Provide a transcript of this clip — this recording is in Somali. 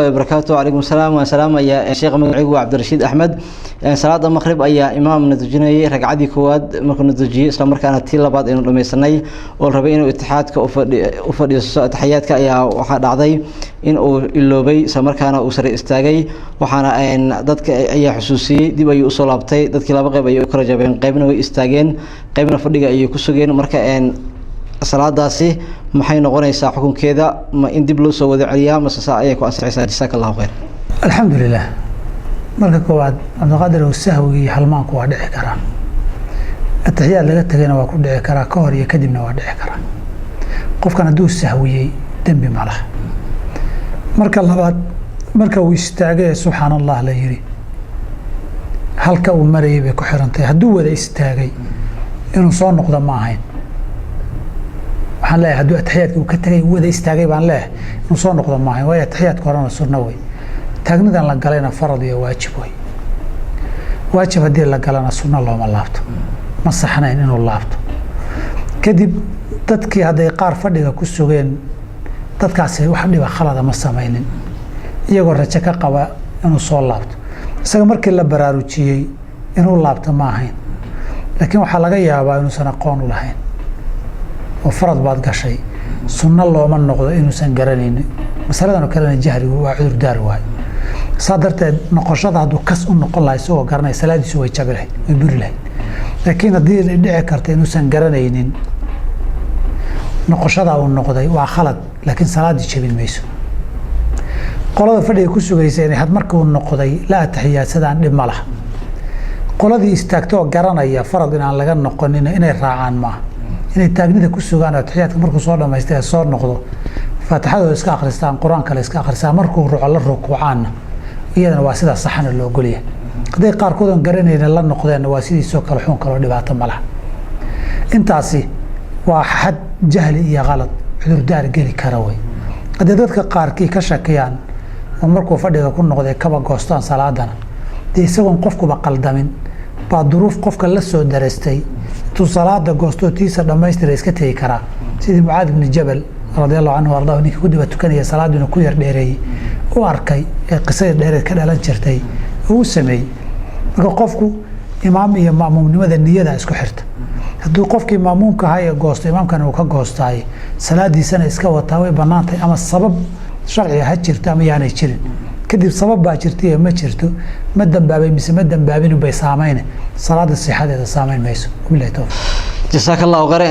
Barakaatu. Calaykum salaam. Waan salaamaya sheekh. Magacigu waa Cabdirashiid Axmed. Salaada maqrib ayaa imaamna dujinayay. Ragcadii koowaad markuu na dujiyey, isla markaana tii labaad aynu dhameysanay oo la rabay inuu itixaadka u fadhiisto ataxiyaadka, ayaa waxaa dhacday in uu iloobay, isla markaana uu sare istaagay. Waxaana dadka ayaa xusuusiyey, dib ayuu usoo laabtay. Dadkii laba qeyb ayay u kala jabeen: qeybna way istaageen, qeybna fadhiga ayay ku sugeen. Marka salaadaasi maxay noqonaysaa xukunkeeda? Ma in dib loo soo wada celiyaa mase saa ayay ku ansixaysaa? Jasaaka Allahu khayr. Alxamdu lilah. Marka koowaad, Cabdiqaadir, sahwiga iyo halmaanku waa dhici karaa. Atixiyaad laga tegayna waa ku dhici karaa, ka hor iyo kadibna waa dhici karaa. Qofkan hadduu sahwiyey, dembi ma laha. Marka labaad, marka uu istaagay ee "subxaan Allah" la yiri, halka uu marayay bay ku xirantahay. Hadduu wada istaagay, inuu soo noqdo ma ahayn. Waxaan leeyahay, hadduu atixiyaadka uu ka tegay wada istaagay baan leeyahay, inuu soo noqdo ma ahayn, waayo atixiyaadka horena sunno wey, taagnidan la galayna farad iyo waajib wey. Waajib haddii la galana, sunno looma laabto. Ma saxnayn inuu laabto. Kadib dadkii hadday qaar fadhiga ku sugeen, dadkaasi wax dhiba khalada ma samaynin, iyagoo rajo ka qaba inuu soo laabto. Isaga markii la baraarujiyey, inuu laabto ma ahayn, laakiin waxaa laga yaabaa inuusan aqoon u lahayn oo farad baad gashay, sunno looma noqdo inuusan garanaynin. Masaladan oo kalena jahligu waa cudurdaar waay. Saa darteed noqoshada hadduu kas u noqon lahaa isagoo garanaya, salaadiisu way jabi lahayd, way buri lahayd. Laakiin haddii ay dhici karta inuusan garanaynin, noqoshada uu noqday waa khalad, laakiin salaaddii jabin mayso. Qolada fadhiga ku sugaysa inay had markuu noqday la ataxiyaadsadaan, dhib ma laha. Qoladii istaagto oo garanaya farad inaan laga noqonin, inay raacaan maaha, inay taagnida ku sugaan oo atixiyaadka markuu soo dhamaystay ee soo noqdo faatixadooda iska akhristaan, qur-aan kale iska akhristaan, markuu ruco la rukuucaanna, iyadana waa sidaa saxana loo ogolyahay. Hadday qaarkood oon garanayna la noqdeenna, waa sidiisoo kale, xun kaloo dhibaato ma laha. Intaasi waa xad jahli iyo qalad cudurdaar geli kara wey. Haddii dadka qaarkii ka shakiyaan oo markuu fadhiga ku noqday kaba goostaan salaadana, dee isagoon qofkuba qaldamin baa duruuf qofka la soo darastay, intuu salaada goostoo tiisa dhammaystira iska tegi karaa, sidii Mucaad ibni Jabal radi Allahu canhu ardahu, ninkii ku daba tukanaya salaadiina ku yar dheereeyey u arkay ee qisadii dheereed ka dhalan jirtay oo u sameeyey. Marka qofku imaam iyo ma'muumnimada niyada isku xirta. Hadduu qofkii ma'muumka ahaa ee goosto, imaamkana uu ka goostaay, salaadiisana iska wataa, way banaantahay. Ama sabab sharciga ha jirto ama yaanay jirin. Kadib sabab baa jirta iyo ma jirto, ma dambaabay mise ma dambaabin bay saameyne, salaada sixadeeda saameyn mayso. Wabilahi towfiq. Jasaaka Allahu khayr.